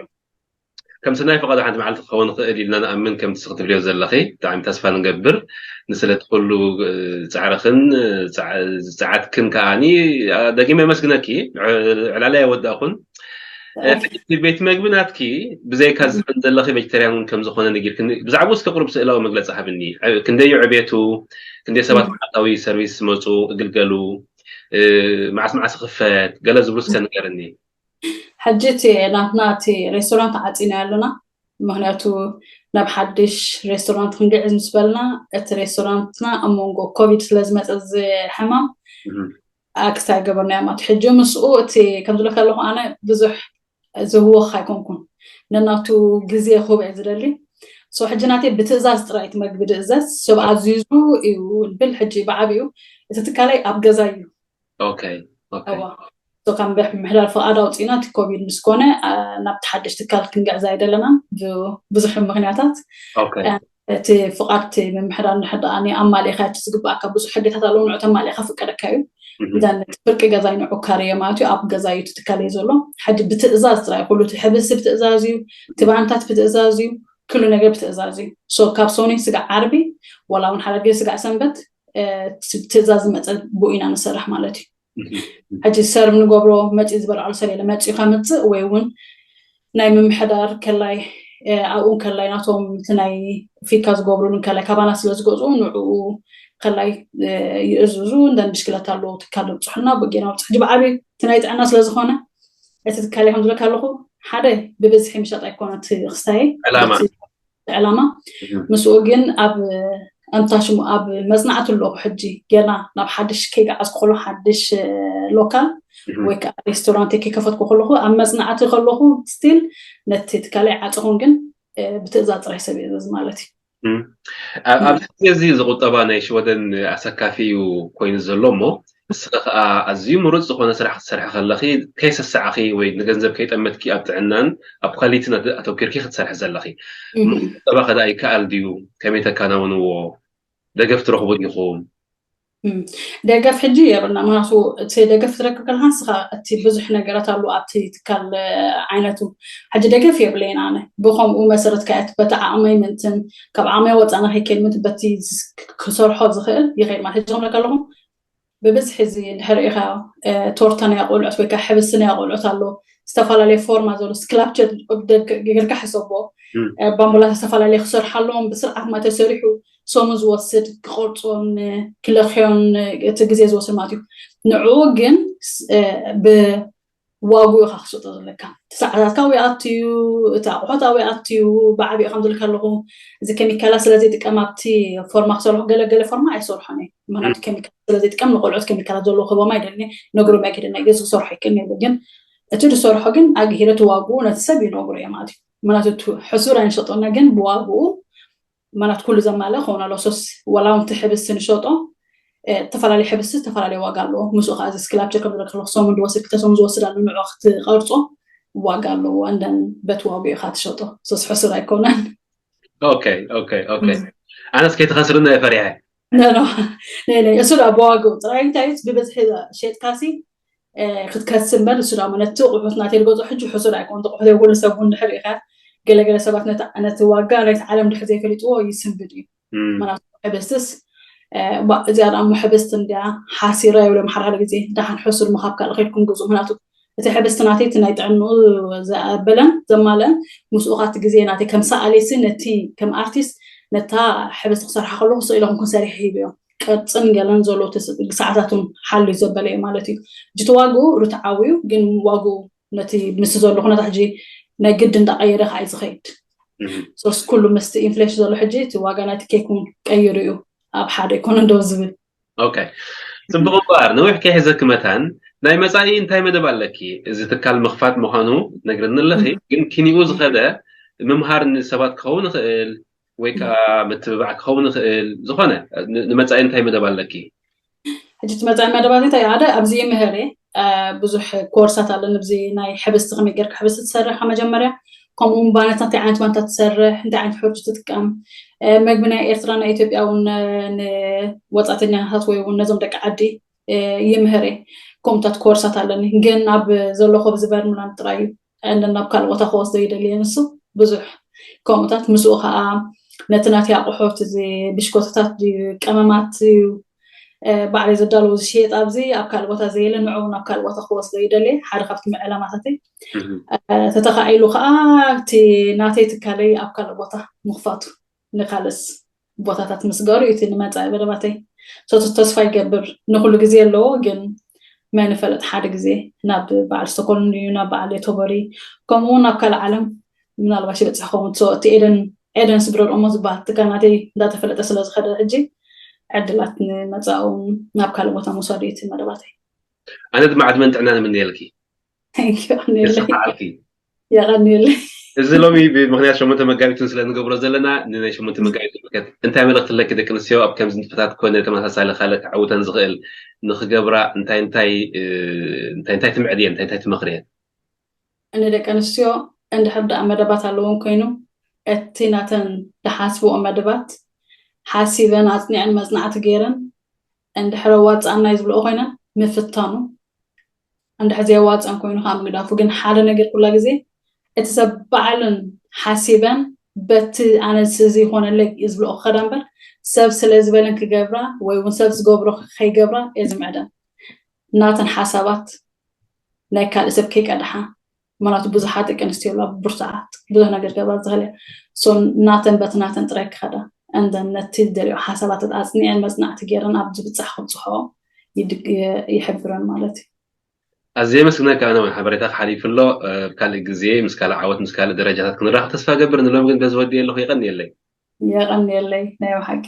ከም ስናይ ፈቃዶ ሓንቲ መዓልቲ ክኸውን ክእል ኢልና ንኣምን ከምቲ ክትብልዮ ዘለኺ ብጣዕሚ ተስፋ ንገብር። ንስለቲ ኩሉ ፃዕርኽን ፃዓትክን ከዓኒ ደጊመ የመስግነኪ። ዕላላይ ኣይወዳእኩን። እቲ ቤት መግቢ ናትኪ ብዘይካ ዝን ዘለኺ ቬጀተርያን እውን ከምዝኾነ ነጊርክኒ። ብዛዕባኡ እስከ ቁሩብ ስእላዊ መግለፂ ሃብኒ። ክንደይ እዩ ዕቤቱ? ክንደይ ሰባት መዓልታዊ ሰርቪስ ዝመፁ እግልገሉ? መዓስ መዓስ ይኽፈት? ገለ ዝብሉ እስከ ንገርኒ። ሕጂ እቲ ናትና እቲ ሬስቶራንት ዓፂናዮ ኣለና። ምክንያቱ ናብ ሓድሽ ሬስቶራንት ክንግዕዝ ምስ በልና እቲ ሬስቶራንትና ኣብ መንጎ ኮቪድ ስለ ዝመፀ እዚ ሕማም ኣክስ ኣይገበርናዮ ማለት ሕጂ ምስኡ እቲ ከም ዝብለካ ኣለኹ ኣነ ብዙሕ ዝህወኽ ኣይኮንኩን ነናቱ ግዜ ክህብ እየ ዝደሊ። ሶ ሕጂ ናተይ ብትእዛዝ ጥራይ እቲ መግቢ ድእዘዝ ሰብ ኣዚዙ እዩ ብል ሕጂ ብዓብዩ እቲ ትካለይ ኣብ ገዛ እዩ። ኦኬ ኦኬ እዋ ሶ ካብ ምምሕዳር ፍቓድ ኣውፂእና እቲ ኮቪድ ምስ ኮነ ናብቲ ሓድሽ ትካል ክንግዕዝ ኣይደለናን ብዙሕ ምክንያታት። ኦኬ እቲ ፍቓድ እቲ ምምሕዳር እንድሕር ደኣ ኣማሊእካ እቲ ዝግባእካ ብዙሕ ሕግታት ኣለዉ ንዑ ተማሊእካ ፍቀደካ እዩ። እዛን እቲ ፍርቂ ገዛይ ንዑ ካርየ ማለት እዩ ኣብ ገዛ እዩ እቲ ትካል እዩ ዘሎ። ሕጂ ብትእዛዝ ጥራይ ኩሉ እቲ ሕብሲ ብትእዛዝ እዩ፣ እቲ ባንታት ብትእዛዝ እዩ፣ ኩሉ ነገር ብትእዛዝ እዩ። ሶ ካብ ሶኒ ስጋዕ ዓርቢ ዋላ እውን ሓደ ግዜ ስጋዕ ሰንበት ትእዛዝ ዝመፀ ብኡ ኢና ንሰርሕ ማለት እዩ። ሕጂ ሰርቭ ንገብሮ መፂኡ ዝበልዓሉ ሰብ የለ መፂኡ ከምፅእ ወይ እውን ናይ ምምሕዳር ከላይ ኣብኡ ከላይ ናቶም እቲ ናይ ፊካ ዝገብሩሉ ከላይ ካባና ስለ ዝገዝኡ ንዕኡ ከላይ ይእዝዙ። እንደ ብሽክለታ ኣለዉ ትካል ብፅሑና ብጌና ብፅሕ ሕጂ ብዓብዩ እቲ ናይ ጥዕና ስለዝኾነ እቲ ትካል ከም ዝለካ ኣለኹ ሓደ ብብዝሒ ምሸጥ ኣይኮነ እቲ ክስታይ ዕላማ ምስኡ ግን ኣብ ኣምታ ሽሙ ኣብ መፅናዕቲ ኣለኹ ሕጂ ገና ናብ ሓድሽ ከይገዓዝኩ ከሎ ሓድሽ ሎካል ወይ ከዓ ሬስቶራንት ከይከፈትኩ ከለኹ ኣብ መፅናዕቲ ከለኹ ስቲል ነቲ ትካለይ ዓፅኹን ግን ብትእዛዝ ጥራይ ሰብ ይእዘዝ ማለት እዩ። ኣብዚ ግዜ እዚ ዝቁጠባ ናይ ሽወደን ኣሰካፊ እዩ ኮይኑ ዘሎ እሞ ንስኺ ከዓ ኣዝዩ ምሩፅ ዝኾነ ስራሕ ክትሰርሒ ከለኺ ከይሰሰዓኺ ወይ ንገንዘብ ከይጠመትኪ ኣብ ጥዕናን ኣብ ኳሊቲን ኣተኪርኪ ክትሰርሒ ዘለኺ። ቁጠባ ከ ደኣ ይከኣል ድዩ? ከመይ ተከናውንዎ? ደገፍ ትረኽቡ ዲኹም? ደገፍ ሕጂ የብልና። ምክንያቱ እቲ ደገፍ ትረክብ ከለካ ንስኻ እቲ ብዙሕ ነገራት ኣሉ ኣብቲ ትካል ዓይነቱ ሕጂ ደገፍ የብለይን ኣነ ብከምኡ መሰረት ከኣት በቲ ዓቕመይ ምንትን ካብ ዓቕመይ ወፃና ከይከይድ ምንትን በቲ ክሰርሖ ዝኽእል ይኸይድ ማለት ሕጂ ከምለካ ኣለኹ ብብዝሒ እዚ እንድሕር ኢኻ ቶርታ ናይ ቆልዑት ወይ ከዓ ሕብስቲ ናይ ቆልዑት ኣሎ ዝተፈላለየ ፎርማ ዘሎ ስክላፕቸር ጌርካ ሕሰቦ ባምቡላት ዝተፈላለየ ክሰርሓ ኣለዎም ብስርዓት ማ ተሰሪሑ ሰሙን ዝወስድ ክቆርፆን ክለኽዮን እቲ ግዜ ዝወስድ ማለት እዩ ንዕኡ ግን ብዋጉ ኢኻ ክሸጦ ዘለካ እቲ ሰዓታትካ ወይ ኣትዩ እቲ ኣቑሑት ኣወይ ኣትዩ ብዓብኡ ከም ዝልካ ኣለኹ እዚ ኬሚካላት ስለዘይጥቀም ኣብቲ ፎርማ ክሰርሑ ገለገለ ፎርማ ኣይሰርሖን እዩ ምክንያቱ ኬሚካላት ስለዘይጥቀም ንቆልዑት ኬሚካላት ዘለዎ ክህቦም ኣይደልን ነግሮም ኣይክደን ናይ ገዝ ክሰርሖ ይክእል ነይሩ ግን እቲ ዝሰርሖ ግን ኣግሂረ እቲ ዋግኡ ነቲ ሰብ ይነግሮ እየ ማለት እዩ ምክንያቱ ሕሱር ኣይንሸጦና ግን ብዋግኡ ማለት ኩሉ ዘማልእ ክኸውን ኣለዎ ሶስ ዋላ እውን እቲ ሕብስቲ ንሸጦ ዝተፈላለዩ ሕብስቲ ዝተፈላለዩ ዋጋ ኣለዎ ምስኡ ከዓ እዚ ስክላፕቸር ከም ዝረክብ ክሰሙን ዝወስድ ክልተ ሰሙን ዝወስድ ኣሎ ንዑ ክትቀርፆ ዋጋ ኣለዎ እንደን በቲ ዋጉ ኢካ ትሸጦ ሶስ ሕሱር ኣይኮነን ኦኬ ኦኬ ኦኬ ኣነስ ከይትኸስርና እየ ፈሪሐ እሱ ዳ ብዋግኡ ጥራይ እንታይ ብበዝሒ ሸጥካሲ ክትከስብ እምበር እሱ ዳ ነቲ ቁሑት ናተይ ዝገዝኦ ሕጂ ሕሱር ኣይኮን ቁሑት ኩሉ ሰብ እውን ድሕር ኢካ ገለገለ ሰባት ነቲ ዋጋ ናይቲ ዓለም ድሕር ዘይፈሊጥዎ ይስንብድ እዩ ምክንያቱ ሕብስትስ እዚኣ ዳ እሞ ሕብስቲ እንድያ ሓሲራ ይብሎም ሓደ ሓደ ግዜ ደሓን ሕሱር ምኻብ ካልእ ከይድኩም ግዙ ምክንያቱ እቲ ሕብስቲ ናተይ እቲ ናይ ጥዕንኡ ዘበለን ዘማልአን ምስኡ ካቲ ግዜ ናተይ ከም ሰኣሌሲ ነቲ ከም ኣርቲስት ነታ ሕብስቲ ክሰርሓ ከለኩ ስቕ ኢለ ኩንኩን ሰሪሐ ሂበዮ ቅርፅን ገለን ዘሎ ሰዓታት እውን ሓልዩ ዘበለ እዩ ማለት እዩ ሕጂ እቲ ዋግኡ ርትዓዊ እዩ ግን ዋግኡ ነቲ ምስ ዘሎ ኩነታት ሕጂ ናይ ግዲ እንዳቀየረ ከዓ እዩ ዝኸይድ ሶስ ኩሉ ምስቲ ኢንፍሌሽን ዘሎ ሕጂ እቲ ዋጋ ናይቲ ኬክ እውን ቀይሩ እዩ ኣብ ሓደ ኣይኮነ እንደው ዝብል ኦኬ ፅቡቅ እምበኣር ነዊሕ ከይሕዘኪ መታን ናይ መፃኢ እንታይ መደብ ኣለኪ እዚ ትካል ምኽፋት ምዃኑ ነግርኒ ኣለኺ ግን ኪኒኡ ዝኸደ ምምሃር ንሰባት ክኸውን ይኽእል ወይ ከዓ ምትብባዕ ክኸውን ይኽእል ዝኾነ ንመፃኢ እንታይ መደብ ኣለኪ ሕጂ እቲ መፃኢ መደባት እንታይ ሓደ ኣብዚ ይምህር እየ ብዙሕ ኮርሳት ኣለኒ ኣብዚ ናይ ሕብስቲ ከመይ ጌርካ ሕብስቲ ትሰርሕ ካብ መጀመርያ ከምኡ እውን ባነታት እንታይ ዓይነት ባነታት ትሰርሕ እንታይ ዓይነት ሕርጭ ትጥቀም መግቢ ናይ ኤርትራ ናይ ኢትዮጵያ እውን ንወፃእተኛታት ወይ እውን ነዞም ደቂ ዓዲ ይምህር እየ ከምኡታት ኮርሳት ኣለኒ ግን ኣብ ዘለኹ ኣብዚ በርምላንድ ጥራይ እዩ and ናብ ካልእ ቦታ ክወስዶ ይደሊ እየ ንሱ ብዙሕ ከምኡታት ምስኡ ከዓ ነቲ ናተይ ኣቑሑት እዚ ብሽኮትታት ድዩ ቀመማት እዩ ባዕለይ ዘዳለዎ ዝሽየጥ ኣብዚ ኣብ ካልእ ቦታ ዘየለ ንዑ ናብ ካልእ ቦታ ክወስዶ ይደሊ ሓደ ካብቲ ዕላማታተይ ተተኻኢሉ ከዓ እቲ ናተይ ትካለይ ኣብ ካልእ ቦታ ምኽፋቱ ንካልስ ቦታታት ምስገሩ እቲ ንመፃኢ መደባተይ ሶቱ ተስፋ ይገብር ንኩሉ ግዜ ኣለዎ ግን መን ይፈለጥ ሓደ ግዜ ናብ በዓል ስቶኮልም እዩ ናብ በዓል ዮቶቦሪ ከምኡ እውን ናብ ካልእ ዓለም ምናልባሽ ይበፅሕ ከውን እቲ ኤደን ኤደን ስግረር እሞ ዝበሃል ትካል ናተይ እንዳተፈለጠ ስለዝኸደ ሕጂ ዕድላት ንመፃኡ ናብ ካልእ ቦታ ምውሳዱ እዩ እቲ መደባተይ ኣነ ድማ ዕድመን ጥዕና ንምንየልኪ የቐንየለይ እዚ ሎሚ ብምክንያት ሸሞንተ መጋቢትን ስለ ንገብሮ ዘለና ንናይ ሸሞንተ መጋቢት ምልከት እንታይ መልእክቲ ኣለኪ ደቂ ኣንስትዮ ኣብ ከምዚ ንጥፈታት ኮነ ተመሳሳሊ ካልእ ክዓውተን ዝኽእል ንክገብራ እንታይ እንታይ እንታይ እንታይ ትምዕድየን እንታይ እንታይ ትመኽርየን ንደቂ ኣንስትዮ እንድሕር ደኣ መደባት ኣለዎም ኮይኑ እቲ ናተን ዝሓስብኦ መደባት ሓሲበን ኣፅኒዐን መፅናዕቲ ገይረን እንድሕር ኣዋፅኣና እዩ ዝብልኦ ኮይነን ምፍታኑ እንድሕር ዘየዋፅኣን ኮይኑ ከዓ ምግዳፉ ግን ሓደ ነገር ኩላ ግዜ እቲ ሰብ ባዕሉን ሓሲበን በቲ ኣነስ እዚ ይኮነለይ እዩ ዝብልኦ ክኸዳ እምበር ሰብ ስለ ዝበለን ክገብራ ወይ እውን ሰብ ዝገብሮ ከይገብራ እየ ዝምዕደን ናተን ሓሳባት ናይ ካልእ ሰብ ከይቀድሓ ምክንያቱ ብዙሓት ደቂ ኣንስትዮ ኣለዋ ብርቱዓት ብዙሕ ነገር ክገብራ ዝኽእል እያ so ናተን በቲ ናተን ጥራይ ክኸዳ and then ነቲ ዝደልዮ ሓሳባት ኣጽኒዐን መጽናዕቲ ገይረን ኣብ ዝብጻሕ ክብጽሖ ይሕብረን ማለት እዩ። ኣዝየ የመስግነካ። ኣነ እውን ሓበሬታ ክሓሊፍ ኣሎ። ካልእ ግዜ ምስ ካልእ ዓወት ምስ ካልእ ደረጃታት ክንራኸብ ተስፋ ገብር። ንሎም ግን በዚ ወዲ ኣለኹ። የቐንየለይ። የቐንየለይ ናይ ብሓቂ።